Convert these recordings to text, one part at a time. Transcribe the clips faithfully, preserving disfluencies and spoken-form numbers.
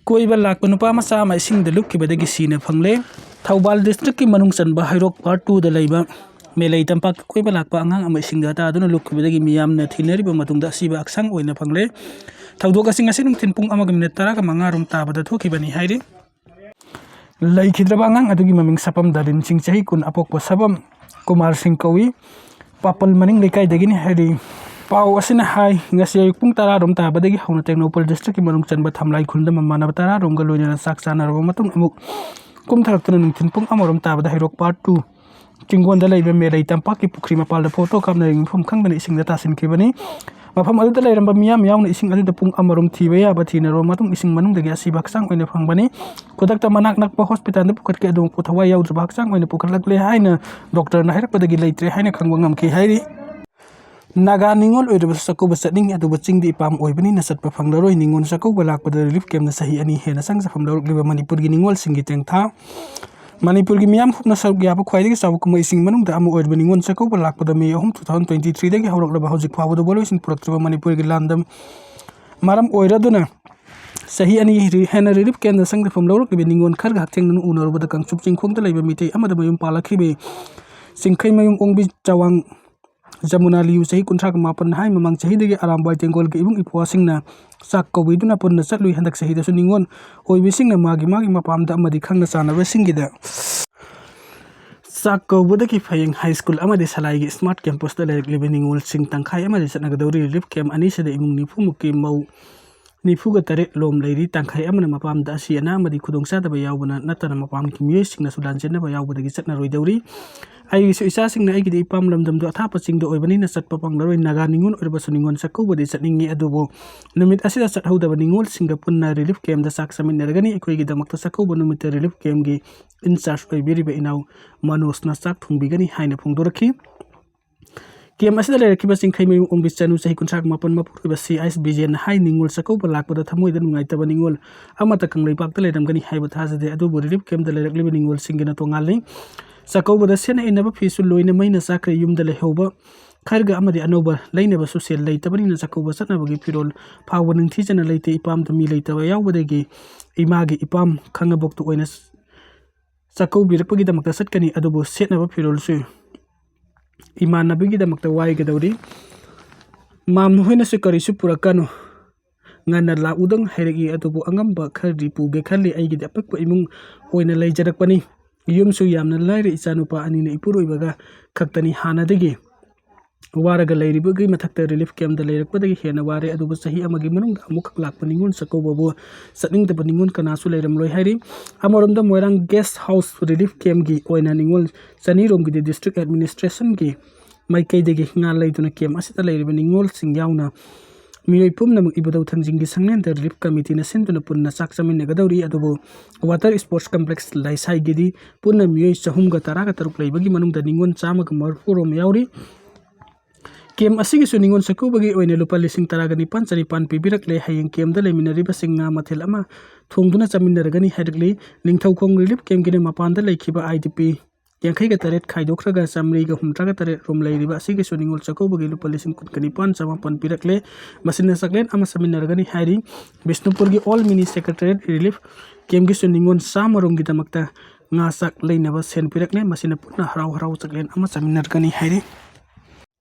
ꯀꯣꯏꯕ ꯂꯥꯛꯄ ꯅꯨꯄꯥ ꯃꯆꯥ ꯑꯃ ꯏꯁꯤꯡꯗ ꯂꯨꯞꯈꯤꯕꯗꯒꯤ ꯁꯤꯅ ꯐꯪꯂꯦ꯫ ꯊꯧꯕꯥꯜ districtꯀꯤ ꯃꯅꯨꯡ ꯆꯟꯕ ꯍꯩꯔꯣꯛ part twoꯗ ꯂꯩꯕ ꯃꯦꯂꯩ ꯇꯝꯄꯥꯛꯇ ꯀꯣꯏꯕ ꯂꯥꯛꯄ ꯑꯉꯥꯡ ꯑꯃ ꯏꯁꯤꯡꯗ ꯇꯥꯗꯨꯅ ꯂꯨꯞꯈꯤꯕꯗꯒꯤ ꯃꯤꯌꯥꯝꯅ ꯊꯤꯅꯔꯤꯕ ꯃꯇꯨꯡꯗ ꯑꯁꯤꯕ ꯍꯛꯆꯥꯡ ꯑꯣꯏꯅ ꯐꯪꯂꯦ꯫ ꯊꯧꯗꯣꯛ ꯑꯁꯤ ꯉꯁꯤ ꯅꯨꯡꯊꯤꯜ ꯄꯨꯡ ꯑꯃꯒ ꯃꯤꯅꯤꯠ ꯇꯔꯥꯒ ꯃꯉꯥ ꯔꯣꯝ ꯇꯥꯕꯗ ꯊꯣꯛꯈꯤꯕꯅꯤ ꯍꯥꯏꯔꯤ꯫ ꯂꯩꯈꯤꯗ꯭ꯔꯕ ꯑꯉꯥꯡ ꯑꯗꯨꯒꯤ ꯃꯃꯤꯡ ꯁꯄꯝ ꯗꯥꯂꯤꯟ ꯁꯤꯡ, ꯆꯍꯤ ꯀꯨꯟ, ꯑꯄꯣꯛꯄ ꯁꯕꯝ ꯀꯨꯃꯥꯔ ꯁꯤꯡ ꯀꯧꯏ꯫ ꯄꯥꯄꯜ ꯃꯅꯤꯡ ꯂꯩꯀꯥꯏꯗꯒꯤꯅꯤ ꯍꯥꯏꯔꯤ꯫ ꯄꯥꯎ ꯑꯁꯤꯅ ꯍꯥꯏ, ꯉꯁꯤ ꯑꯌꯨꯛ ꯄꯨꯡ ꯇꯔꯥ ꯔꯣꯝ ꯇꯥꯕꯗꯒꯤ ꯍꯧꯅ ꯇꯦꯡꯅꯧꯄꯜ districtꯀꯤ ꯃꯅꯨꯡ ꯆꯟꯕ ꯊꯝꯂꯥꯏ ꯈꯨꯜꯗ ꯃꯃꯥꯟꯅꯕ ꯇꯔꯥ ꯔꯣꯝꯒ ꯂꯣꯏꯅꯅ ꯆꯥꯛ ꯆꯥꯅꯔꯕ ꯃꯇꯨꯡ ꯑꯃꯨꯛ ꯀꯨꯝꯊꯔꯛꯇꯨꯅ ꯅꯨꯡꯊꯤꯜ ꯄꯨꯡ ꯑꯃ ꯔꯣꯝ ꯇꯥꯕꯗ ꯍꯩꯔꯣꯛ part two ꯆꯤꯡꯒꯣꯟꯗ ꯂꯩꯕ ꯃꯦꯂꯩ ꯇꯝꯄꯥꯛꯀꯤ ꯄꯨꯈ꯭ꯔꯤ ꯃꯄꯥꯜꯗ ꯐꯣꯇꯣ ꯀꯥꯞꯅꯔꯤꯕ ꯃꯐꯝ ꯈꯪꯗꯅ ꯏꯁꯤꯡꯗ ꯇꯥꯁꯤꯟꯈꯤꯕꯅꯤ꯫ ꯃꯐꯝ ꯑꯗꯨꯗ ꯂꯩꯔꯝꯕ ꯃꯤꯌꯥꯝ ꯌꯥꯎꯅ ꯏꯁꯤꯡ ꯑꯗꯨꯗ ꯄꯨꯡ ꯑꯃ ꯔꯣꯝ ꯊꯤꯕ ꯌꯥꯕ ꯊꯤꯅꯔꯕ ꯃꯇꯨꯡ ꯏꯁꯤꯡ ꯃꯅꯨꯡꯗꯒꯤ ꯑꯁꯤꯕ ꯍꯛꯆꯥꯡ ꯑꯣꯏꯅ ꯐꯪꯕꯅꯤ꯫ ꯈꯨꯗꯛꯇ ꯃꯅꯥꯛ ꯅꯛꯄ hospitalꯗ ꯄꯨꯈꯠꯈꯤ, ꯑꯗꯨꯕꯨ ꯊꯋꯥꯏ ꯌꯥꯎꯗ꯭ꯔꯕ ꯍꯛꯆꯥꯡ ꯑꯣꯏꯅ ꯄꯨꯈꯠꯂꯛꯂꯦ ꯍꯥꯏꯅ doctorꯅ ꯍꯥꯏꯔꯛꯄꯗꯒꯤ ꯂꯩꯇ꯭ꯔꯦ ꯍꯥꯏꯅ ꯈꯪꯕ ꯉꯝꯈꯤ ꯍꯥꯏꯔꯤ꯫ ꯅꯥꯒꯥ ꯅꯤꯉꯣꯜ ꯑꯣꯏꯔꯕꯁꯨ ꯆꯥꯛꯀꯧꯕ ꯆꯠꯅꯤꯡꯉꯤ, ꯑꯗꯨꯕꯨ ꯆꯤꯡꯗ ꯏꯄꯥꯝ ꯑꯣꯏꯕꯅꯤꯅ ꯆꯠꯄ ꯐꯪꯂꯔꯣꯏ꯫ ꯅꯤꯉꯣꯜ ꯆꯥꯛꯀꯧꯕ ꯂꯥꯛꯄꯗ relief campꯅ ꯆꯍꯤ ꯑꯅꯤ ꯍꯦꯟꯅ ꯆꯪꯖꯐꯝ ꯂꯧꯔꯛꯂꯤꯕ ꯃꯅꯤꯄꯨꯔꯒꯤ ꯅꯤꯉꯣꯜꯁꯤꯡꯒꯤ ꯇꯦꯡꯊꯥ, ꯃꯅꯤꯄꯨꯔꯒꯤ ꯃꯤꯌꯥꯝ ꯍꯨꯞꯅ ꯁꯔꯨꯛ ꯌꯥꯕ ꯈ꯭ꯋꯥꯏꯗꯒꯤ ꯆꯥꯎꯕ ꯀꯨꯝꯍꯩꯁꯤꯡ ꯃꯅꯨꯡꯗ ꯑꯃ ꯑꯣꯏꯔꯤꯕ ꯅꯤꯉꯣꯜ ꯆꯥꯛꯀꯧꯕ ꯂꯥꯛꯄꯗ May ꯑꯍꯨꯝ, two thousand twenty threeꯗꯒꯤ ꯍꯧꯔꯛꯂꯕ ꯍꯧꯖꯤꯛ ꯐꯥꯎꯕꯗ ꯋꯥꯔꯣꯏꯁꯤꯟ ꯄꯨꯔꯛꯇ꯭ꯔꯤꯕ ꯃꯅꯤꯄꯨꯔꯒꯤ ꯂꯥꯟꯗꯝ ꯃꯔꯝ ꯑꯣꯏꯔꯗꯨꯅ ꯆꯍꯤ ꯑꯅꯤ ꯍꯦꯟꯅ relief campꯗ ꯆꯪꯖꯐꯝ ꯂꯧꯔꯛꯂꯤꯕ ꯅꯤꯉꯣꯜ ꯈꯔꯒ ꯍꯛꯊꯦꯡꯅꯅ ꯎꯅꯔꯨꯕꯗ ꯀꯥꯡꯆꯨꯞ ꯆꯤꯡꯈꯣꯡꯗ ꯂꯩꯕ ꯃꯤꯇꯩ ꯑꯃꯗ ꯃꯌꯨꯝ ꯄꯥꯜꯂꯛꯈꯤꯕ ꯆꯤꯡꯈꯩꯃꯌꯨꯝ ꯑꯣꯡꯕꯤ ꯆꯋꯥꯡ ꯖꯃꯨꯅꯥ ꯂꯤꯌꯨ, ꯆꯍꯤ ꯀꯨꯟꯊ꯭ꯔꯥꯒ ꯃꯥꯄꯟ, ꯍꯥꯏ ꯃꯃꯥꯡ ꯆꯍꯤꯗꯒꯤ ꯑꯔꯥꯝꯕꯥꯏ ꯇꯦꯡꯒꯣꯜꯒꯤ ꯏꯕꯨꯡ ꯏꯄ꯭ꯋꯥꯁꯤꯡꯅ ꯆꯥꯛ ꯀꯧꯕꯤꯗꯨꯅ ꯄꯨꯟꯅ ꯆꯠꯂꯨꯏ꯫ ꯍꯟꯗꯛ ꯆꯍꯤꯗꯁꯨ ꯅꯤꯉꯣꯜ ꯑꯣꯏꯕꯤꯁꯤꯡꯅ ꯃꯥꯒꯤ ꯃꯥꯒꯤ ꯃꯄꯥꯝꯗ ꯑꯃꯗꯤ ꯈꯪꯅ ꯆꯥꯟꯅꯕꯁꯤꯡꯒꯤꯗ ꯆꯥꯛ ꯀꯧꯕꯗꯒꯤ ꯐꯌꯦꯡ high school ꯑꯃꯗꯤ ꯁꯂꯥꯏꯒꯤ smart campusꯇ ꯂꯩꯔꯛꯂꯤꯕ ꯅꯤꯉꯣꯜꯁꯤꯡ ꯇꯪꯈꯥꯏ ꯑꯃꯗꯤ ꯆꯠꯅꯒꯗꯧꯔꯤ꯫ Relief camp ꯑꯅꯤꯁꯤꯗ ꯏꯃꯨꯡ ꯅꯤꯐꯨ ꯃꯨꯛꯀꯤ ꯃꯧ ꯅꯤꯐꯨꯒ ꯇꯔꯦꯠ ꯂꯣꯝ ꯂꯩꯔꯤ꯫ ꯇꯪꯈꯥꯏ ꯑꯃꯅ ꯃꯄꯥꯝꯗ ꯑꯁꯤ ꯑꯅꯥ ꯑꯃꯗꯤ ꯈꯨꯗꯣꯡꯆꯥꯗꯕ ꯌꯥꯎꯕꯅ ꯅꯠꯇꯅ ꯃꯄꯥꯝꯒꯤ ꯃꯤꯑꯣꯏꯁꯤꯡꯅꯁꯨ ꯂꯥꯟꯖꯦꯟꯅꯕ ꯌꯥꯎꯕꯗꯒꯤ ꯆꯠꯅꯔꯣꯏꯗꯧꯔꯤ꯫ ꯑꯩꯒꯤꯁꯨ ꯏꯆꯥꯁꯤꯡꯅ ꯑꯩꯒꯤꯗꯤ ꯏꯄꯥꯝ ꯂꯝꯗꯝꯗꯣ ꯑꯊꯥꯞꯄ ꯆꯤꯡꯗ ꯑꯣꯏꯕꯅꯤꯅ ꯆꯠꯄ ꯐꯪꯂꯔꯣꯏ꯫ ꯅꯥꯒꯥ ꯅꯤꯉꯣꯜ ꯑꯣꯏꯔꯕꯁꯨ ꯅꯤꯉꯣꯜ ꯆꯥꯛꯀꯧꯕꯗꯤ ꯆꯠꯅꯤꯡꯉꯤ, ꯑꯗꯨꯕꯨ ꯅꯨꯃꯤꯠ ꯑꯁꯤꯗ ꯆꯠꯍꯧꯗꯕ ꯅꯤꯉꯣꯜꯁꯤꯡꯒ ꯄꯨꯟꯅ relief campꯗ ꯆꯥꯛ ꯆꯥꯃꯤꯟꯅꯔꯒꯅꯤ꯫ ꯑꯩꯈꯣꯏꯒꯤꯗꯃꯛꯇ ꯆꯥꯛꯀꯧꯕ ꯅꯨꯃꯤꯠꯇ relief campꯒꯤ in charge ꯑꯣꯏꯕꯤꯔꯤꯕ ꯏꯅꯥꯎ ꯃꯅꯣꯖꯅ ꯆꯥꯛ ꯊꯣꯡꯕꯤꯒꯅꯤ ꯍꯥꯏꯅ ꯐꯣꯡꯗꯣꯔꯛꯈꯤ꯫ Camp ꯑꯁꯤꯗ ꯂꯩꯔꯛꯈꯤꯕ ꯆꯤꯡꯈꯩꯃꯌꯨꯝ ꯑꯣꯡꯕꯤ ꯆꯅꯨ, ꯆꯍꯤ ꯀꯨꯟꯊ꯭ꯔꯥꯒ ꯃꯥꯄꯟ, ꯃꯄꯨꯔꯣꯏꯕ ꯁꯤ ꯑꯥꯏꯁ ꯕꯤꯖꯦꯟꯅ ꯍꯥꯏ, ꯅꯤꯉꯣꯜ ꯆꯥꯛꯀꯧꯕ ꯂꯥꯛꯄꯗ ꯊꯃꯣꯏꯗ ꯅꯨꯡꯉꯥꯏꯇꯕ ꯅꯤꯉꯣꯜ ꯑꯃꯠꯇ ꯀꯪꯂꯩꯄꯥꯛꯇ ꯂꯩꯔꯝꯒꯅꯤ ꯍꯥꯏꯕ ꯊꯥꯖꯗꯦ, ꯑꯗꯨꯕꯨ relief campꯗ ꯂꯩꯔꯛꯂꯤꯕ ꯅꯤꯉꯣꯜꯁꯤꯡꯒꯤꯅ ꯇꯣꯉꯥꯜꯂꯤ꯫ ꯆꯥꯛꯀꯧꯕꯗ ꯁꯦꯠꯅ ꯏꯟꯅꯕ ꯐꯤꯁꯨ ꯂꯣꯏꯅ ꯃꯩꯅ ꯆꯥꯛꯈ꯭ꯔꯦ꯫ ꯌꯨꯝꯗ ꯂꯩꯍꯧꯕ ꯈꯔꯒ ꯑꯃꯗꯤ ꯑꯅꯧꯕ ꯂꯩꯅꯕꯁꯨ ꯁꯦꯜ ꯂꯩꯇꯕꯅꯤꯅ ꯆꯥꯛꯀꯧꯕ ꯆꯠꯅꯕꯒꯤ ꯐꯤꯔꯣꯜ ꯐꯥꯎꯕ ꯅꯤꯡꯊꯤꯖꯅ ꯂꯩꯇꯦ꯫ ꯏꯄꯥꯝꯗ ꯃꯤ ꯂꯩꯇꯕ ꯌꯥꯎꯕꯗꯒꯤ ꯏꯃꯥꯒꯤ ꯏꯄꯥꯝ ꯈꯥꯡꯉꯕꯣꯛꯇ ꯑꯣꯏꯅ ꯆꯥꯛꯀꯧꯕꯤꯔꯛꯄꯒꯤꯗꯃꯛꯇ ꯆꯠꯀꯅꯤ, ꯑꯗꯨꯕꯨ ꯁꯦꯠꯅꯕ ꯐꯤꯔꯣꯜꯁꯨ ꯏꯃꯥꯟꯅꯕꯒꯤꯗꯃꯛꯇ ꯋꯥꯏꯒꯗꯧꯔꯤ꯫ ꯃꯥꯝ ꯍꯣꯏꯅꯁꯨ ꯀꯔꯤꯁꯨ ꯄꯨꯔꯛꯀꯅꯨ, ꯉꯟꯅ ꯂꯥꯛꯎꯗꯪ ꯍꯥꯏꯔꯛꯏ, ꯑꯗꯨꯕꯨ ꯑꯉꯝꯕ ꯈꯔꯗꯤ ꯄꯨꯒꯦ ꯈꯜꯂꯤ꯫ ꯑꯩꯒꯤꯗꯤ ꯑꯄꯤꯛꯄ ꯏꯃꯨꯡ ꯑꯣꯏꯅ ꯂꯩꯖꯔꯛꯄꯅꯤ꯫ ꯌꯨꯝꯁꯨ ꯌꯥꯝꯅ ꯂꯥꯏꯔ, ꯏꯆꯥꯅꯨꯄꯥ ꯑꯅꯤꯅ ꯏꯄꯨꯔꯣꯏꯕꯒ ꯈꯛꯇꯅꯤ꯫ ꯍꯥꯟꯅꯗꯒꯤ ꯋꯥꯔꯒ ꯂꯩꯔꯤꯕꯒꯤ ꯃꯊꯛꯇ ꯔꯤꯂꯤꯐ ꯀꯦꯝꯞꯇ ꯂꯩꯔꯛꯄꯗꯒꯤ ꯍꯦꯟꯅ ꯋꯥꯔꯦ꯫ ꯑꯗꯨꯕꯨ ꯆꯍꯤ ꯑꯃꯒꯤ ꯃꯅꯨꯡꯗ ꯑꯃꯨꯛꯈꯛ ꯂꯥꯛꯄ ꯅꯤꯉꯣꯜ ꯆꯥꯛꯀꯧꯕꯕꯨ ꯆꯠꯅꯤꯡꯗꯕ ꯅꯤꯉꯣꯜ ꯀꯅꯥꯁꯨ ꯂꯩꯔꯝꯂꯣꯏ ꯍꯥꯏꯔꯤ꯫ ꯑꯃꯔꯣꯝꯗ ꯃꯣꯏꯔꯥꯡ ꯒꯦꯁ ꯍꯥꯎꯁ ꯔꯤꯂꯤꯐ ꯀꯦꯝꯞꯀꯤ ꯑꯣꯏꯅ ꯅꯤꯉꯣꯜ ꯆꯅꯤꯔꯣꯝꯒꯤꯗꯤ ꯗꯤꯁꯇ꯭ꯔꯤꯛ ꯑꯦꯗꯃꯤꯅꯤꯁꯇ꯭ꯔꯦꯁꯟꯒꯤ ꯃꯥꯏꯀꯩꯗꯒꯤ ꯉꯥ ꯂꯩꯗꯨꯅ ꯀꯦꯝꯞ ꯑꯁꯤꯗ ꯂꯩꯔꯤꯕ ꯅꯤꯉꯣꯜꯁꯤꯡ ꯌꯥꯎꯅ ꯃꯤꯑꯣꯏ ꯄꯨꯝꯅꯃꯛ ꯏꯕꯨꯙꯧ ꯊꯥꯡꯖꯤꯡꯒꯤ ꯁꯪꯂꯦꯟꯗ ꯔꯤꯂꯤꯐ ꯀꯃꯤꯇꯤꯅ ꯁꯤꯟꯗꯨꯅ ꯄꯨꯟꯅ ꯆꯥꯛ ꯆꯥꯃꯤꯟꯅꯒꯗꯧꯔꯤ꯫ ꯑꯗꯨꯕꯨ ꯋꯥꯇꯔ ꯁ꯭ꯄꯣꯔꯠꯁ ꯀꯝꯄ꯭ꯂꯦꯛꯁ ꯂꯩꯁꯥꯏꯒꯤꯗꯤ ꯄꯨꯟꯅ ꯃꯤꯑꯣꯏ ꯆꯍꯨꯝꯒ ꯇꯔꯥꯒ ꯇꯔꯨꯛ ꯂꯩꯕꯒꯤ ꯃꯅꯨꯡꯗ ꯅꯤꯉꯣꯜ ꯆꯥꯝꯃꯒ ꯃꯔꯤꯐꯨ ꯔꯣꯝ ꯌꯥꯎꯔꯤ꯫ ꯀꯦꯝꯞ ꯑꯁꯤꯒꯤꯁꯨ ꯅꯤꯉꯣꯜ ꯆꯥꯛꯀꯧꯕꯒꯤ ꯑꯣꯏꯅ ꯂꯨꯄꯥ ꯂꯤꯁꯤꯡ ꯇꯔꯥꯒ ꯅꯤꯄꯥꯟ ꯆꯅꯤꯄꯥꯟ ꯄꯤꯕꯤꯔꯛꯂꯦ꯫ ꯍꯌꯦꯡ ꯀꯦꯝꯞꯇ ꯂꯩꯃꯤꯟꯅꯔꯤꯕꯁꯤꯡ ꯉꯥ ꯃꯊꯦꯜ ꯑꯃ ꯊꯣꯡꯗꯨꯅ ꯆꯥꯃꯤꯟꯅꯔꯒꯅꯤ ꯍꯥꯏꯔꯛꯂꯤ꯫ ꯅꯤꯡꯊꯧꯈꯣꯡ ꯔꯤꯂꯤꯐ ꯀꯦꯝꯞꯀꯤꯅ ꯃꯄꯥꯟꯗ ꯂꯩꯈꯤꯕ ꯑꯥꯏ ꯗꯤ ꯄꯤ ꯌꯥꯡꯈꯩꯒ ꯇꯔꯦꯠ ꯈꯥꯏꯗꯣꯛꯈ꯭ꯔꯒ ꯆꯥꯃꯔꯤꯒ ꯍꯨꯝꯗ꯭ꯔꯥꯒ ꯇꯔꯦꯠ ꯔꯣꯝ ꯂꯩꯔꯤꯕ ꯑꯁꯤꯒꯤꯁꯨ ꯅꯤꯉꯣꯜ ꯆꯥꯛꯀꯧꯕꯒꯤ ꯂꯨꯄꯥ ꯂꯤꯁꯤꯡ ꯀꯨꯟꯒ ꯅꯤꯄꯥꯟ ꯆꯃꯥꯄꯟ ꯄꯤꯔꯛꯂꯦ꯫ ꯃꯁꯤꯅ ꯆꯥꯛꯂꯦꯟ ꯑꯃ ꯆꯥꯃꯤꯟꯅꯔꯒꯅꯤ ꯍꯥꯏꯔꯤ꯫ ꯕꯤꯁꯅꯨꯄꯨꯔꯒꯤ ꯑꯣꯜ ꯃꯤꯅꯤ ꯁꯦꯀ꯭ꯔꯦꯇꯦꯔꯤꯌꯦꯠ ꯔꯤꯂꯤꯐ ꯀꯦꯝꯞꯀꯤꯁꯨ ꯅꯤꯉꯣꯜ ꯆꯥꯝꯃ ꯔꯣꯝꯒꯤꯗꯃꯛꯇ ꯉꯥ ꯆꯥꯛ ꯂꯩꯅꯕ ꯁꯦꯟ ꯄꯤꯔꯛꯂꯦ꯫ ꯃꯁꯤꯅ ꯄꯨꯟꯅ ꯍꯔꯥꯎ ꯍꯔꯥꯎ ꯆꯥꯛꯂꯦꯟ ꯑꯃ ꯆꯥꯃꯤꯟꯅꯔꯒꯅꯤ ꯍꯥꯏꯔꯤ꯫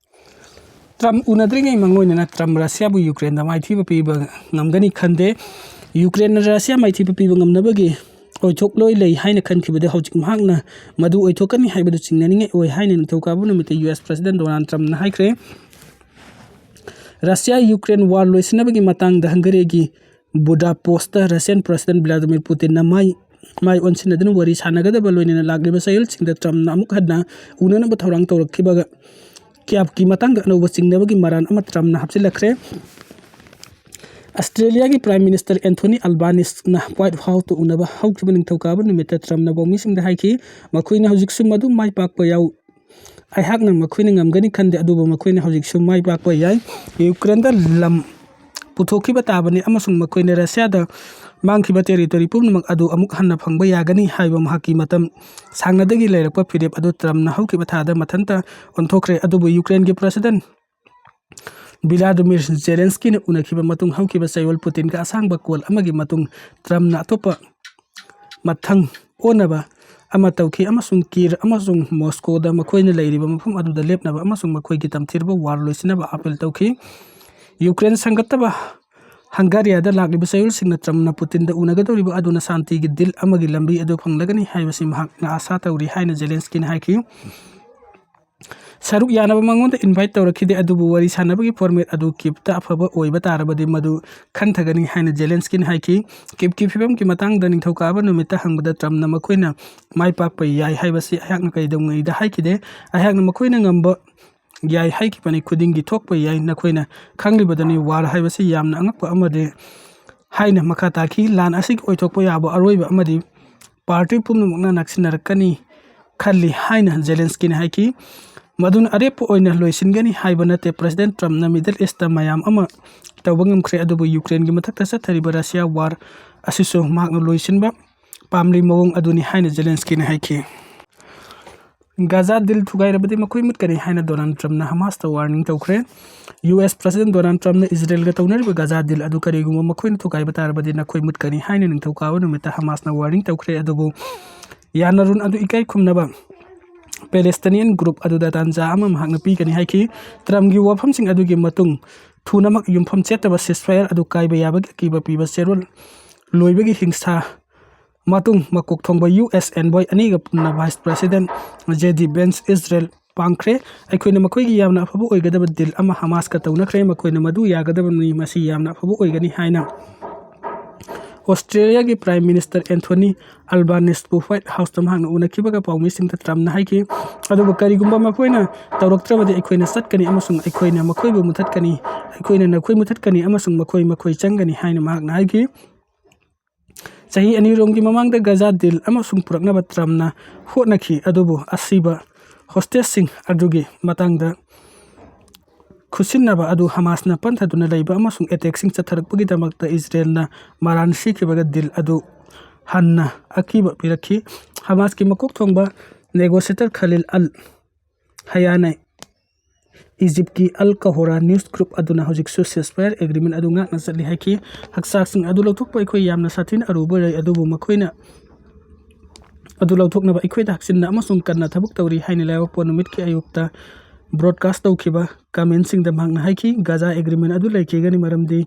ꯇ꯭ꯔꯝꯞ ꯎꯅꯗ꯭ꯔꯤꯉꯩ ꯃꯥꯡꯑꯣꯏꯅꯅ ꯇ꯭ꯔꯝꯞ ꯔꯁꯤꯌꯥꯕꯨ ꯌꯨꯀ꯭ꯔꯦꯟꯗ ꯃꯥꯏꯊꯤꯕ ꯄꯤꯕ ꯉꯝꯒꯅꯤ ꯈꯟꯗꯦ꯫ ꯌꯨꯀ꯭ꯔꯦꯟꯅ ꯔꯁꯤꯌꯥ ꯃꯥꯏꯊꯤꯕ ꯄꯤꯕ ꯉꯝꯅꯕꯒꯤ ꯑꯣꯏꯊꯣꯛꯂꯣꯏ ꯂꯩ ꯍꯥꯏꯅ ꯈꯟꯈꯤꯕꯗ ꯍꯧꯖꯤꯛ ꯃꯍꯥꯛꯅ ꯃꯗꯨ ꯑꯣꯏꯊꯣꯛꯀꯅꯤ ꯍꯥꯏꯕꯗꯨ ꯆꯤꯡꯅꯅꯤꯡꯉꯥꯏ ꯑꯣꯏ ꯍꯥꯏꯅ ꯅꯤꯡꯊꯧꯀꯥꯕ ꯅꯨꯃꯤꯠꯇ ꯌꯨ ꯑꯦꯁ ꯄ꯭ꯔꯁꯤꯗꯦꯟ ꯗꯣꯅꯥꯜꯗ ꯇ꯭ꯔꯝꯞꯅ ꯍꯥꯏꯈ꯭ꯔꯦ꯫ ꯔꯁꯤꯌꯥ ꯌꯨꯀ꯭ꯔꯦꯟ ꯋꯥꯔ ꯂꯣꯏꯁꯤꯟꯅꯕꯒꯤ ꯃꯇꯥꯡꯗ ꯍꯪꯒꯔꯤꯒꯤ ꯕꯨꯗꯥꯄꯣꯁꯇ ꯔꯁꯤꯌꯥꯟ ꯄ꯭ꯔꯁꯤꯗꯦꯟ ꯚ꯭ꯂꯥꯗꯤꯃꯤꯔ ꯄꯨꯇꯤꯟꯅ ꯃꯥꯏ ꯃꯥꯏ ꯑꯣꯟꯁꯤꯟꯅꯗꯨꯅ ꯋꯥꯔꯤ ꯁꯥꯟꯅꯒꯗꯕ ꯂꯣꯏꯅꯅ ꯂꯥꯛꯂꯤꯕ ꯆꯌꯣꯜꯁꯤꯡꯗ ꯇ꯭ꯔꯝꯞꯅ ꯑꯃꯨꯛ ꯍꯟꯅ ꯎꯅꯅꯕ ꯊꯧꯔꯥꯡ ꯇꯧꯔꯛꯈꯤꯕꯒ ꯀꯤꯌꯥꯞꯀꯤ ꯃꯇꯥꯡꯗ ꯑꯅꯧꯕ ꯆꯤꯡꯅꯕꯒꯤ ꯃꯔꯥꯜ ꯑꯃ ꯇ꯭ꯔꯝꯞꯅ ꯍꯥꯞꯆꯤꯜꯂꯛꯈ꯭ꯔꯦ꯫ ꯑꯁꯇ꯭ꯔꯦꯂꯤꯌꯥꯒꯤ ꯄ꯭ꯔꯥꯏꯝ ꯃꯤꯅꯤꯁꯇꯔ ꯑꯦꯟꯊꯣꯅꯤ ꯑꯜꯕꯥꯅꯤꯁꯅ ꯋꯥꯏꯠ ꯍꯥꯎꯁꯇ ꯎꯅꯕ ꯍꯧꯈꯤꯕ ꯅꯤꯡꯊꯧꯀꯥꯕ ꯅꯨꯃꯤꯠꯇ ꯇ꯭ꯔꯝꯞꯅ ꯄꯥꯎꯃꯤꯁꯤꯡꯗ ꯍꯥꯏꯈꯤ, "ꯃꯈꯣꯏꯅ ꯍꯧꯖꯤꯛꯁꯨ ꯃꯗꯨ ꯃꯥꯏ ꯄꯥꯛꯄ ꯌꯥꯎ-, ꯑꯩꯍꯥꯛꯅ ꯃꯈꯣꯏꯅ ꯉꯝꯒꯅꯤ ꯈꯟꯗꯦ, ꯑꯗꯨꯕꯨ ꯃꯈꯣꯏꯅ ꯍꯧꯖꯤꯛꯁꯨ ꯃꯥꯏ ꯄꯥꯛꯄ ꯌꯥꯏ꯫ ꯌꯨꯀ꯭ꯔꯦꯟꯗ ꯂꯝ ꯄꯨꯊꯣꯛꯈꯤꯕ ꯇꯥꯕꯅꯤ ꯑꯃꯁꯨꯡ ꯃꯈꯣꯏꯅ ꯔꯁꯤꯌꯥꯗ ꯃꯥꯡꯈꯤꯕ ꯇꯦꯔꯤꯇꯣꯔꯤ ꯄꯨꯝꯅꯃꯛ ꯑꯗꯨ ꯑꯃꯨꯛ ꯍꯟꯅ ꯐꯪꯕ ꯌꯥꯒꯅꯤ ꯍꯥꯏꯕ ꯃꯍꯥꯛꯀꯤ ꯃꯇꯝ ꯁꯥꯡꯅꯗꯒꯤ ꯂꯩꯔꯛꯄ ꯐꯤꯔꯦꯞ ꯑꯗꯨ ꯇ꯭ꯔꯝꯞꯅ ꯍꯧꯈꯤꯕ ꯊꯥꯗ ꯃꯊꯟꯇ ꯑꯣꯟꯊꯣꯛꯈ꯭ꯔꯦ꯫ ꯑꯗꯨꯕꯨ ꯌꯨꯀ꯭ꯔꯦꯟꯒꯤ ꯄ꯭ꯔꯁꯤꯗꯦꯟ ꯚꯤꯂꯥꯗꯤꯃꯤꯔ ꯖꯦꯂꯦꯟꯁꯀꯤꯅ ꯎꯅꯈꯤꯕ ꯃꯇꯨꯡ ꯍꯧꯈꯤꯕ ꯆꯌꯣꯜ ꯄꯨꯇꯤꯟꯒ ꯑꯁꯥꯡꯕ ꯀꯣꯜ ꯑꯃꯒꯤ ꯃꯇꯨꯡ ꯇ꯭ꯔꯝꯞꯅ ꯑꯇꯣꯞꯄ ꯃꯊꯪ ꯑꯣꯟꯅꯕ ꯑꯃ ꯇꯧꯈꯤ ꯑꯃꯁꯨꯡ ꯀꯤꯔ ꯑꯃꯁꯨꯡ ꯃꯣꯁꯀꯣꯗ ꯃꯈꯣꯏꯅ ꯂꯩꯔꯤꯕ ꯃꯐꯝ ꯑꯗꯨꯗ ꯂꯦꯞꯅꯕ ꯑꯃꯁꯨꯡ ꯃꯈꯣꯏꯒꯤ ꯇꯝꯊꯤꯔꯕ ꯋꯥꯔ ꯂꯣꯏꯁꯤꯟꯅꯕ ꯑꯥꯄꯤꯜ ꯇꯧꯈꯤ꯫ ꯌꯨꯀ꯭ꯔꯦꯟ ꯁꯪꯒꯠꯇꯕ ꯍꯪꯒꯥꯔꯤꯌꯥꯗ ꯂꯥꯛꯂꯤꯕ ꯆꯌꯣꯜꯁꯤꯡꯅ ꯇ꯭ꯔꯝꯞꯅ ꯄꯨꯇꯤꯟꯗ ꯎꯅꯒꯗꯧꯔꯤꯕ ꯑꯗꯨꯅ ꯁꯥꯟꯇꯤꯒꯤ ꯗꯤꯜ ꯑꯃꯒꯤ ꯂꯝꯕꯤ ꯑꯗꯨ ꯐꯪꯂꯒꯅꯤ ꯍꯥꯏꯕꯁꯤ ꯃꯍꯥꯛꯅ ꯑꯥꯁꯥ ꯇꯧꯔꯤ ꯍꯥꯏꯅ ꯖꯦꯂꯦꯟꯁꯀꯤꯅ ꯍꯥꯏꯈꯤ꯫ ꯁꯔꯨꯛ ꯌꯥꯅꯕ ꯃꯉꯣꯟꯗ ꯏꯟꯚꯥꯏꯠ ꯇꯧꯔꯛꯈꯤꯗꯦ, ꯑꯗꯨꯕꯨ ꯋꯥꯔꯤ ꯁꯥꯟꯅꯕꯒꯤ ꯐꯣꯔꯃꯦꯠ ꯑꯗꯨ ꯀꯤꯞꯇ ꯑꯐꯕ ꯑꯣꯏꯕ ꯇꯥꯔꯕꯗꯤ ꯃꯗꯨ ꯈꯟꯊꯒꯅꯤ ꯍꯥꯏꯅ ꯖꯦꯂꯦꯟꯁꯀꯤꯅ ꯍꯥꯏꯈꯤ꯫ ꯀꯤꯞꯀꯤ ꯐꯤꯕꯝꯒꯤ ꯃꯇꯥꯡꯗ ꯅꯤꯡꯊꯧꯀꯥꯕ ꯅꯨꯃꯤꯠꯇ ꯍꯪꯕꯗ ꯇ꯭ꯔꯝꯞꯅ ꯃꯈꯣꯏꯅ ꯃꯥꯏ ꯄꯥꯛꯄ ꯌꯥꯏ ꯍꯥꯏꯕꯁꯤ ꯑꯩꯍꯥꯛꯅ ꯀꯩꯗꯧꯉꯩꯗ ꯍꯥꯏꯈꯤꯗꯦ꯫ ꯑꯩꯍꯥꯛꯅ ꯃꯈꯣꯏꯅ ꯉꯝꯕ ꯌꯥꯏ ꯍꯥꯏꯈꯤꯕꯅꯤ꯫ ꯈꯨꯗꯤꯡꯒꯤ ꯊꯣꯛꯄ ꯌꯥꯏ꯫ ꯅꯈꯣꯏꯅ ꯈꯪꯂꯤꯕꯗꯨꯅꯤ, ꯋꯥꯔ ꯍꯥꯏꯕꯁꯤ ꯌꯥꯝꯅ ꯑꯉꯛꯄ ꯑꯃꯗꯤ ꯍꯥꯏꯅ ꯃꯈꯥ ꯇꯥꯈꯤ꯫ ꯂꯥꯟ ꯑꯁꯤꯒꯤ ꯑꯣꯏꯊꯣꯛꯄ ꯌꯥꯕ ꯑꯔꯣꯏꯕ ꯑꯃꯗꯤ ꯄꯥꯔꯇꯤ ꯄꯨꯝꯅꯃꯛꯅ ꯅꯛꯁꯤꯟꯅꯔꯛꯀꯅꯤ ꯈꯜꯂꯤ ꯍꯥꯏꯅ ꯖꯦꯂꯦꯟꯁꯀꯤꯅ ꯍꯥꯏꯈꯤ꯫ ꯃꯗꯨꯅ ꯑꯔꯦꯞꯄ ꯑꯣꯏꯅ ꯂꯣꯏꯁꯤꯟꯒꯅꯤ ꯍꯥꯏꯕ ꯅꯠꯇꯦ꯫ ꯄ꯭ꯔꯁꯤꯗꯦꯟ ꯇ꯭ꯔꯝꯞꯅ ꯃꯤꯗꯜ ꯏꯁꯇ ꯃꯌꯥꯝ ꯑꯃ ꯇꯧꯕ ꯉꯝꯈ꯭ꯔꯦ, ꯑꯗꯨꯕꯨ ꯌꯨꯀ꯭ꯔꯦꯟꯒꯤ ꯃꯊꯛꯇ ꯆꯠꯊꯔꯤꯕ ꯔꯁꯤꯌꯥ ꯋꯥꯔ ꯑꯁꯤꯁꯨ ꯃꯍꯥꯛꯅ ꯂꯣꯏꯁꯤꯟꯕ ꯄꯥꯝꯂꯤ ꯃꯑꯣꯡ ꯑꯗꯨꯅꯤ ꯍꯥꯏꯅ ꯖꯦꯂꯦꯟꯁꯀꯤꯅ ꯍꯥꯏꯈꯤ꯫ ꯒꯥꯖꯥ ꯗꯤꯜ ꯊꯨꯒꯥꯏꯔꯕꯗꯤ ꯃꯈꯣꯏ ꯃꯨꯠꯀꯅꯤ ꯍꯥꯏꯅ ꯗꯣꯅꯥꯜꯗ ꯇ꯭ꯔꯝꯞꯅ ꯍꯃꯥꯁꯇ ꯋꯥꯔꯅꯤꯡ ꯇꯧꯈ꯭ꯔꯦ꯫ ꯌꯨ ꯑꯦꯁ ꯄ꯭ꯔꯁꯤꯗꯦꯟ ꯗꯣꯅꯥꯜꯗ ꯇ꯭ꯔꯝꯞꯅ ꯏꯖꯔꯦꯜꯒ ꯇꯧꯅꯔꯤꯕ ꯒꯥꯖꯥ ꯗꯤꯜ ꯑꯗꯨ ꯀꯔꯤꯒꯨꯝꯕ ꯃꯈꯣꯏꯅ ꯊꯨꯒꯥꯏꯕ ꯇꯥꯔꯕꯗꯤ ꯅꯈꯣꯏ ꯃꯨꯠꯀꯅꯤ ꯍꯥꯏꯅ ꯅꯤꯡꯊꯧꯀꯥꯕ ꯅꯨꯃꯤꯠꯇ ꯍꯃꯥꯁꯅ ꯋꯥꯔꯅꯤꯡ ꯇꯧꯈ꯭ꯔꯦ꯫ ꯑꯗꯨꯕꯨ ꯌꯥꯅꯔꯨꯟ ꯑꯗꯨ ꯏꯀꯥꯏ ꯈꯨꯝꯅꯕ ꯄꯦꯂꯦꯁꯇꯤꯅꯤꯌꯟ ꯒ꯭ꯔꯨꯞ ꯑꯗꯨꯗ ꯇꯥꯟꯖꯥ ꯑꯃ ꯃꯍꯥꯛꯅ ꯄꯤꯒꯅꯤ ꯍꯥꯏꯈꯤ꯫ ꯇ꯭ꯔꯝꯞꯀꯤ ꯋꯥꯐꯝꯁꯤꯡ ꯑꯗꯨꯒꯤ ꯃꯇꯨꯡ ꯊꯨꯅꯃꯛ ꯌꯨꯝꯐꯝ ꯆꯦꯠꯇꯕ ceasefire ꯑꯗꯨ ꯀꯥꯏꯕ ꯌꯥꯕꯒꯤ ꯑꯀꯤꯕ ꯄꯤꯕ ꯆꯦꯔꯣꯜ ꯂꯣꯏꯕꯒꯤ ꯍꯤꯡꯁꯥ ꯃꯇꯨꯡ ꯃꯀꯣꯛ ꯊꯣꯡꯕ ꯌꯨ ꯑꯦꯁ ꯑꯦꯟꯚꯣꯏ ꯑꯅꯤꯒ ꯄꯨꯟꯅ ꯚꯥꯏꯁ ꯄ꯭ꯔꯁꯤꯗꯦꯟ ꯖꯦ ꯗꯤ ꯚꯦꯟꯁ ꯏꯖꯔꯦꯜ ꯄꯥꯡꯈ꯭ꯔꯦ꯫ ꯑꯩꯈꯣꯏꯅ ꯃꯈꯣꯏꯒꯤ ꯌꯥꯝꯅ ꯑꯐꯕ ꯑꯣꯏꯒꯗꯕ ꯗꯤꯜ ꯑꯃ ꯍꯃꯥꯁꯀ ꯇꯧꯅꯈ꯭ꯔꯦ꯫ ꯃꯈꯣꯏꯅ ꯃꯗꯨ ꯌꯥꯒꯗꯕꯅꯤ꯫ ꯃꯁꯤ ꯌꯥꯝꯅ ꯑꯐꯕ ꯑꯣꯏꯒꯅꯤ ꯍꯥꯏꯅ ꯑꯣꯁꯇ꯭ꯔꯦꯂꯤꯌꯥꯒꯤ ꯄ꯭ꯔꯥꯏꯝ ꯃꯤꯅꯤꯁꯇꯔ ꯑꯦꯟꯊꯣꯅꯤ ꯑꯜꯕꯥꯅꯤꯁꯄꯨ ꯋꯥꯏꯠ ꯍꯥꯎꯁꯇ ꯃꯍꯥꯛꯅ ꯎꯅꯈꯤꯕꯒ ꯄꯥꯎꯃꯤꯁꯤꯡꯗ ꯇ꯭ꯔꯝꯞꯅ ꯍꯥꯏꯈꯤ꯫ ꯑꯗꯨꯕꯨ ꯀꯔꯤꯒꯨꯝꯕ ꯃꯈꯣꯏꯅ ꯇꯧꯔꯛꯇ꯭ꯔꯕꯗꯤ ꯑꯩꯈꯣꯏꯅ ꯆꯠꯀꯅꯤ ꯑꯃꯁꯨꯡ ꯑꯩꯈꯣꯏꯅ ꯃꯈꯣꯏꯕꯨ ꯃꯨꯊꯠꯀꯅꯤ꯫ ꯑꯩꯈꯣꯏꯅ ꯅꯈꯣꯏ ꯃꯨꯊꯠꯀꯅꯤ ꯑꯃꯁꯨꯡ ꯃꯈꯣꯏ ꯃꯈꯣꯏ ꯆꯪꯒꯅꯤ ꯍꯥꯏꯅ ꯃꯍꯥꯛꯅ ꯍꯥꯏꯈꯤ꯫ ꯆꯍꯤ ꯑꯅꯤꯔꯣꯝꯒꯤ ꯃꯃꯥꯡꯗ ꯒꯥꯖꯥ ꯗꯤꯜ ꯑꯃꯁꯨꯡ ꯄꯨꯔꯛꯅꯕ ꯇ꯭ꯔꯝꯞꯅ ꯍꯣꯠꯅꯈꯤ, ꯑꯗꯨꯕꯨ ꯑꯁꯤꯕ ꯍꯣꯁꯇꯦꯖꯁꯤꯡ ꯑꯗꯨꯒꯤ ꯃꯇꯥꯡꯗ ꯈꯨꯠꯁꯤꯟꯅꯕ ꯑꯗꯨ ꯍꯃꯥꯁꯅ ꯄꯟꯊꯗꯨꯅ ꯂꯩꯕ ꯑꯃꯁꯨꯡ ꯑꯦꯇꯦꯛꯁꯤꯡ ꯆꯠꯊꯔꯛꯄꯒꯤꯗꯃꯛꯇ ꯏꯖꯔꯦꯜꯅ ꯃꯔꯥꯟ ꯁꯤꯈꯤꯕꯒ ꯗꯤꯜ ꯑꯗꯨ ꯍꯟꯅ ꯑꯀꯤꯕ ꯄꯤꯔꯛꯈꯤ꯫ ꯍꯃꯥꯁꯀꯤ ꯃꯀꯣꯛ ꯊꯣꯡꯕ ꯅꯦꯒꯣꯁꯤꯌꯦꯇꯔ ꯈꯂꯤꯜ ꯑꯜ ꯍꯌꯥꯅ ꯏꯖꯤꯞꯀꯤ ꯑꯜ ꯀꯍꯣꯔꯥ ꯅ꯭ꯌꯨꯁ ꯒ꯭ꯔꯨꯞ ꯑꯗꯨꯅ ꯍꯧꯖꯤꯛꯁꯨ ceasefire agreement ꯑꯗꯨ ꯉꯥꯛꯅ ꯆꯠꯂꯤ ꯍꯥꯏꯈꯤ꯫ ꯍꯛꯆꯥꯡꯁꯤꯡ ꯑꯗꯨ ꯂꯧꯊꯣꯛꯄ ꯑꯩꯈꯣꯏ ꯌꯥꯝꯅ ꯁꯥꯊꯤꯅ ꯑꯔꯨꯕ ꯑꯣꯏꯔꯦ, ꯑꯗꯨꯕꯨ ꯃꯈꯣꯏꯅ ꯑꯗꯨ ꯂꯧꯊꯣꯛꯅꯕ ꯑꯩꯈꯣꯏꯗ ꯍꯛꯆꯤꯟꯅ ꯑꯃꯁꯨꯡ ꯀꯟꯅ ꯊꯕꯛ ꯇꯧꯔꯤ ꯍꯥꯏꯅ ꯂꯩꯕꯥꯛꯄꯣꯛꯄ ꯅꯨꯃꯤꯠꯀꯤ ꯑꯌꯨꯛꯇ broadcast ꯇꯧꯈꯤꯕ commentꯁꯤꯡꯗ ꯃꯍꯥꯛꯅ ꯍꯥꯏꯈꯤ, "ꯒꯥꯖꯥ agreement ꯑꯗꯨ ꯂꯩꯈꯤꯒꯅꯤ, ꯃꯔꯝꯗꯤ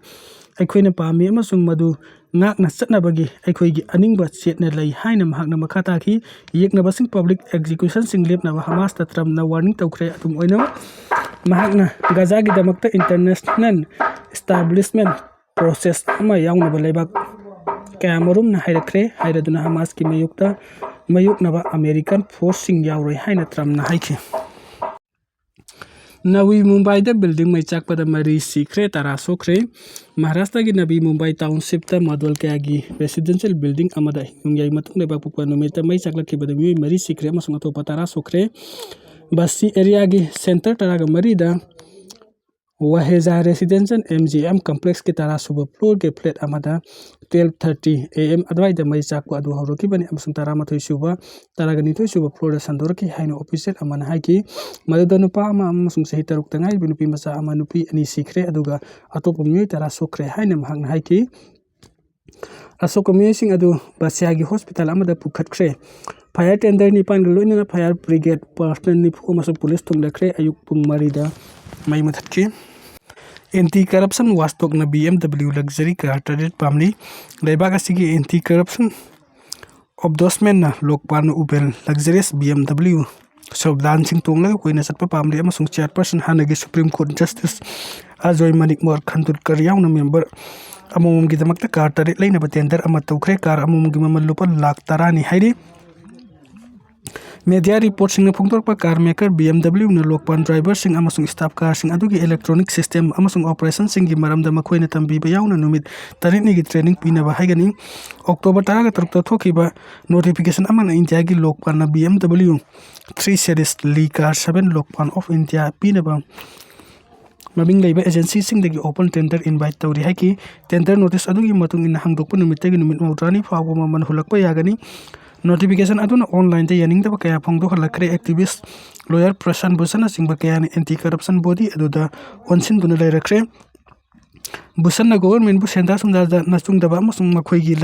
ꯑꯩꯈꯣꯏꯅ ꯄꯥꯝꯃꯤ ꯑꯃꯁꯨꯡ ꯃꯗꯨ ꯉꯥꯛꯅ ꯆꯠꯅꯕꯒꯤ ꯑꯩꯈꯣꯏꯒꯤ ꯑꯅꯤꯡꯕ ꯆꯦꯠꯅ ꯂꯩ" ꯍꯥꯏꯅ ꯃꯍꯥꯛꯅ ꯃꯈꯥ ꯇꯥꯈꯤ꯫ ꯌꯦꯛꯅꯕꯁꯤꯡ, public executionꯁꯤꯡ ꯂꯦꯞꯅꯕ ꯍꯃꯥꯁꯇ ꯇ꯭ꯔꯝꯞꯅ warning ꯇꯧꯈ꯭ꯔꯦ꯫ ꯑꯗꯨꯝ ꯑꯣꯏꯅꯃꯛ, ꯃꯍꯥꯛꯅ ꯒꯥꯖꯥꯒꯤꯗꯃꯛꯇ international establishment process ꯑꯃ ꯌꯥꯎꯅꯕ ꯂꯩꯕꯥꯛ ꯀꯌꯥꯃꯔꯨꯝꯅ ꯍꯥꯏꯔꯛꯈ꯭ꯔꯦ ꯍꯥꯏꯔꯗꯨꯅ ꯍꯃꯥꯁꯀꯤ ꯃꯥꯌꯣꯛꯇ ꯃꯥꯌꯣꯛꯅꯕ American forceꯁꯤꯡ ꯌꯥꯎꯔꯣꯏ ꯍꯥꯏꯅ ꯇ꯭ꯔꯝꯞꯅ ꯍꯥꯏꯈꯤ꯫ ꯅꯕꯤ ꯃꯨꯝꯕꯥꯏꯗ building ꯃꯩ ꯆꯥꯛꯄꯗ ꯃꯔꯤ ꯁꯤꯈ꯭ꯔꯦ, ꯇꯔꯥ ꯁꯣꯛꯈ꯭ꯔꯦ꯫ ꯃꯍꯥꯔꯥꯁꯇ꯭ꯔꯒꯤ ꯅꯕꯤ ꯃꯨꯝꯕꯥꯏ townshipꯇ ꯃꯗꯣꯜ ꯀꯌꯥꯒꯤ residential building ꯑꯃꯗ ꯅꯣꯡꯌꯥꯏ ꯃꯇꯨꯡ ꯂꯩꯕꯥꯛ ꯄꯣꯛꯄ ꯅꯨꯃꯤꯠꯇ ꯃꯩ ꯆꯥꯛꯂꯛꯈꯤꯕꯗ ꯃꯤꯑꯣꯏ ꯃꯔꯤ ꯁꯤꯈ꯭ꯔꯦ ꯑꯃꯁꯨꯡ ꯑꯇꯣꯞꯄ ꯇꯔꯥ ꯁꯣꯛꯈ꯭ꯔꯦ꯫ ꯕꯁꯤ areaꯒꯤ sector ꯇꯔꯥꯒ ꯃꯔꯤꯗ ꯋꯥꯍꯦꯖꯥ residential M G M complexꯀꯤ ꯇꯔꯥ ꯁꯨꯕ floorꯒꯤ flat ꯑꯃꯗ twelve thirty A M ꯑꯗꯨꯋꯥꯏꯗ ꯃꯩ ꯆꯥꯛꯄ ꯑꯗꯨ ꯍꯧꯔꯛꯈꯤꯕꯅꯤ ꯑꯃꯁꯨꯡ ꯇꯔꯥꯃꯥꯊꯣꯏ ꯁꯨꯕ, ꯇꯔꯥꯒ ꯅꯤꯊꯣꯏ ꯁꯨꯕ floorꯗ ꯁꯟꯗꯣꯔꯛꯈꯤ ꯍꯥꯏꯅ official ꯑꯃꯅ ꯍꯥꯏꯈꯤ꯫ ꯃꯗꯨꯗ ꯅꯨꯄꯥ ꯑꯃ ꯑꯃꯁꯨꯡ ꯆꯍꯤ ꯇꯔꯨꯛꯇ ꯉꯥꯏꯔꯤꯕ ꯅꯨꯄꯤ ꯃꯆꯥ ꯑꯃ, ꯅꯨꯄꯤ ꯑꯅꯤ ꯁꯤꯈ꯭ꯔꯦ, ꯑꯗꯨꯒ ꯑꯇꯣꯞꯄ ꯃꯤꯑꯣꯏ ꯇꯔꯥ ꯁꯣꯛꯈ꯭ꯔꯦ ꯍꯥꯏꯅ ꯃꯍꯥꯛꯅ ꯍꯥꯏꯈꯤ꯫ ꯑꯁꯣꯛꯄ ꯃꯤꯑꯣꯏꯁꯤꯡ ꯑꯗꯨ ꯕꯁꯤꯌꯥꯒꯤ hospital ꯑꯃꯗ ꯄꯨꯈꯠꯈ꯭ꯔꯦ꯫ Fire tender ꯅꯤꯄꯥꯟꯒ ꯂꯣꯏꯅꯅ fire brigade personnel ꯅꯤꯐꯨ ꯑꯃꯁꯨꯡ police ꯊꯣꯡꯂꯈ꯭ꯔꯦ꯫ ꯑꯌꯨꯛ ꯄꯨꯡ ꯃꯔꯤꯗ ꯃꯩ ꯃꯨꯊꯠꯈꯤ꯫ Anti corruption watchdogꯅ B M W luxury car ꯇꯔꯦꯠ ꯄꯥꯝꯂꯤ꯫ ꯂꯩꯕꯥꯛ ꯑꯁꯤꯒꯤ anti corruption ombudsmanꯅ ꯂꯣꯛꯄꯥꯜꯅ ꯎꯕꯦꯜ luxurious B M W sedanꯁꯤꯡ ꯇꯣꯡꯂꯒ ꯀꯣꯏꯅ ꯆꯠꯄ ꯄꯥꯝꯂꯤ ꯑꯃꯁꯨꯡ chairperson ꯍꯥꯟꯅꯒꯤ Supreme Court Justice Ajoy Manik Mohan ꯈꯟꯗꯨꯜꯀꯔ ꯌꯥꯎꯅ member ꯑꯃꯃꯝꯒꯤꯗꯃꯛꯇ car ꯇꯔꯦꯠ ꯂꯩꯅꯕ tender ꯑꯃ ꯇꯧꯈ꯭ꯔꯦ꯫ Car ꯑꯃꯃꯝꯒꯤ ꯃꯃꯜ ꯂꯨꯄꯥ ꯂꯥꯈ ꯇꯔꯥꯅꯤ ꯍꯥꯏꯔꯤ꯫ Media reportꯁꯤꯡꯅ ꯐꯣꯡꯗꯣꯔꯛꯄ, car maker B M Wꯅ Lokpal driverꯁꯤꯡ ꯑꯃꯁꯨꯡ staff carꯁꯤꯡ ꯑꯗꯨꯒꯤ electronic system ꯑꯃꯁꯨꯡ operationꯁꯤꯡꯒꯤ ꯃꯔꯝꯗ ꯃꯈꯣꯏꯅ ꯇꯝꯕꯤꯕ ꯌꯥꯎꯅ ꯅꯨꯃꯤꯠ ꯇꯔꯦꯠꯅꯤꯒꯤ training ꯄꯤꯅꯕ ꯍꯥꯏꯒꯅꯤ꯫ October ꯇꯔꯥꯒ ꯇꯔꯨꯛꯇ ꯊꯣꯛꯈꯤꯕ notification ꯑꯃꯅ ꯏꯟꯗꯤꯌꯥꯒꯤ ꯂꯣꯛꯄꯥꯜꯅ B M W three series Leela car seven Lokpal of India ꯄꯤꯅꯕ ꯃꯃꯤꯡ ꯂꯩꯕ agencyꯁꯤꯡꯗꯒꯤ open tender invite ꯇꯧꯔꯤ ꯍꯥꯏꯈꯤ꯫ Tender notice ꯑꯗꯨꯒꯤ ꯃꯇꯨꯡ ꯏꯟꯅ ꯍꯥꯡꯗꯣꯛꯄ ꯅꯨꯃꯤꯠꯇꯒꯤ ꯅꯨꯃꯤꯠ ꯃꯧꯗ꯭ꯔꯥꯅꯤ ꯐꯥꯎꯕ ꯃꯃꯜ ꯍꯨꯜꯂꯛꯄ ꯌꯥꯒꯅꯤ꯫ Notification ꯑꯗꯨꯅ onlineꯗ ꯌꯥꯅꯤꯡꯗꯕ ꯀꯌꯥ ꯐꯣꯡꯗꯣꯛꯍꯜꯂꯛꯈ꯭ꯔꯦ꯫ Activist, lawyer ꯄ꯭ꯔꯁꯥꯟ ꯚꯨꯁꯟꯅꯆꯤꯡꯕ ꯀꯌꯥꯅ anti corruption body ꯑꯗꯨꯗ ꯑꯣꯟꯁꯤꯟꯗꯨꯅ ꯂꯩꯔꯛꯈ꯭ꯔꯦ꯫ ꯚꯨꯁꯟꯅ governmentꯕꯨ ꯁꯦꯟꯖꯥ ꯊꯨꯝꯖꯥꯗ ꯅꯆꯨꯡꯗꯕ ꯑꯃꯁꯨꯡ ꯃꯈꯣꯏꯒꯤ